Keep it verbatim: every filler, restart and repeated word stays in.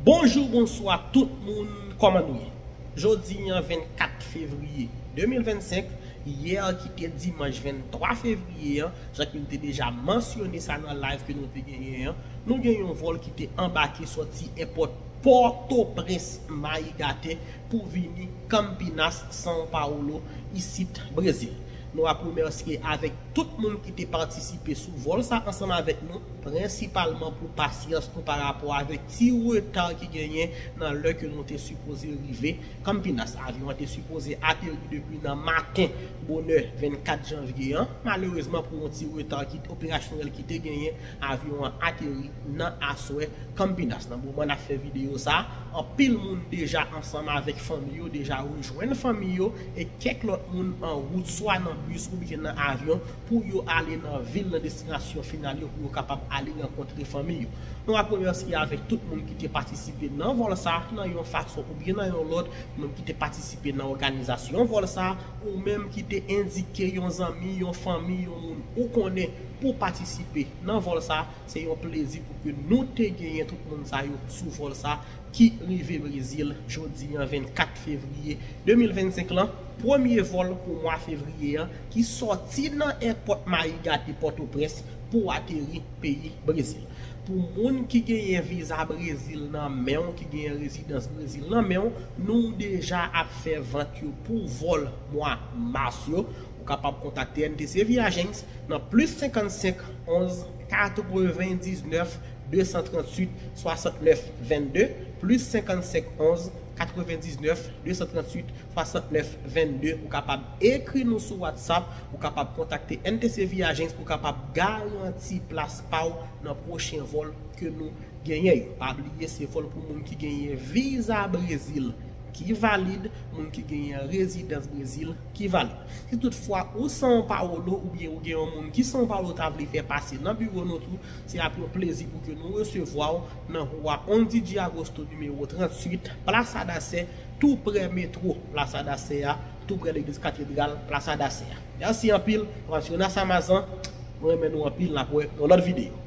Bonjou, bonswa tout moun, kòman nou ye? Jodi an vennkat fevriye de mil vennsenk, yè ki te dimanch venntwa fevriye an, jan ke m te deja mansyone sa nan live ke nou te genyen an, nou gen yon vòl ki te anbake sòti èpòt Pòtoprens Mayi Gaten pou vini Campinas, São Paulo, isit Brezil. Nou ap remèsye avèk tout moun ki te patisipe sou vòl sa ansanm avèk nou, prensipalman pou pasyans nou pa rapò avèk ti reta ki genyen nan lè ke nou te sipoze rive Campinas. Avyon an te sipoze ateri depi nan maten bonè vennkat janvye an. Malerezman, pou yon ti reta ki operasyonèl ki te genyen, avyon an ateri nan aswè Campinas. Nan moman n ap fè videyo sa, anpil moun deja ansanm avèk fanmi yo, deja rejwenn fanmi yo, e kèk lòt moun an wout, swa nan bis oubyen nan avyon, pou yo ale nan vil, nan destinasyon final yo, pou yo kapab ale rankontre fanmi yo. Nou ap remèsye avèk tout moun ki te patisipe nan vòl sa, nan yon fason oubyen nan yon lòt, moun ki te patisipe nan òganizasyon vòl sa, ou menm ki te endike yon zanmi, yon fanmi, yon moun ou konnen pou patisipe nan vòl sa. Se yon plezi pou ke nou te genyen tout moun sa yo sou vòl sa ki rive Brezil jodi an vennkat fevriye de mil vennsenk lan, premye vòl pou mwa fevriye an ki sòti nan èpòt Mayi Gaten Pòtoprens pou ateri peyi Brezil. Pou moun ki genyen viza Brezil nan men w, ki genyen rezidans Brezil nan men w, nou deja ap fè vant yo pou vòl mwa mas yo. Ou kapab kontakte N T C Viagens nan plis senkannsenk onz katrevendiznèf de san tranntuit swasantnèf vennde, plis senkannsenk onz katrevendiznèf de san tranntuit swasantnèf vennde. Ou kapab ekri nou sou WhatsApp, ou kapab kontakte N T C Viagens pou kapab garanti plas pa w nan pwochen vòl ke nou genyen yo. Pa bliye, se vòl pou moun ki genyen viza Brezil ki valid, moun ki genyen rezidans Brezil ki valid. Si toutfwa ou São Paulo oubyen ou gen yon moun ki São Paulo ta vle fè pase nan biwo nou tou, se ap yon plezi pou ke nou resevwa w nan Rua onze de Agosto nimewo tranntuit, Plaza da Sé, tou prè metwo Plaza da Sé a, tou prè legliz katedral Plaza da Sé a. Mèsi anpil, mwen se Jonas Amazan, mwen renmen nou anpil, n ap wè yon lòt videyo.